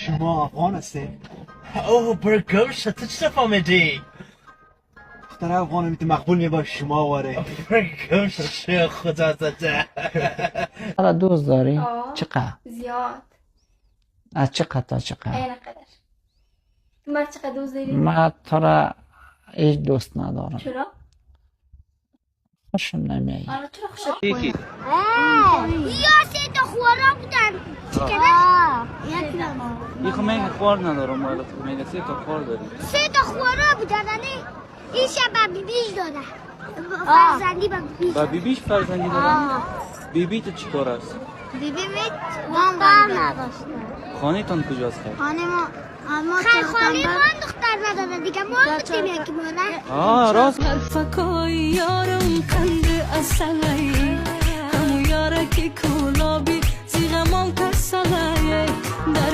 شما افغان هستین؟ اوه، برو گم شو. تو چطور فهمیدی؟ دختر افغان میت مقبول می باش شما واره. برو گم شو، خدا زده. مرا دوست داری؟ آه. چقدر؟ زیاد. از چقدر تا چقدر؟ این قدر. تو مرا چقدر دوست داری؟ من تو را هیچ دوست ندارم. چرا؟ خوشم نمیایی. آره، چرا خوشت؟ یکی. یا سه تا خوارا بودن. یه من خوار ندارم، ولی میگه سه تا خوار داریم. سه تا خوارا بودن، یعنی این شب بیبیش داده فرزندی به بیبیش. با بیبیش فرزندی دارم. بیبی تو چیکار است؟ بیبی میت دختر نداشته. خانه تان کجاست خیر؟ خانه ما خیر، خانه ما دختر نداده دیگه، ما بودیم یکی ما نه. آه، راست. حرفکای یارم قند عسلی، همو یاره که کولابی زیغمان کسلی در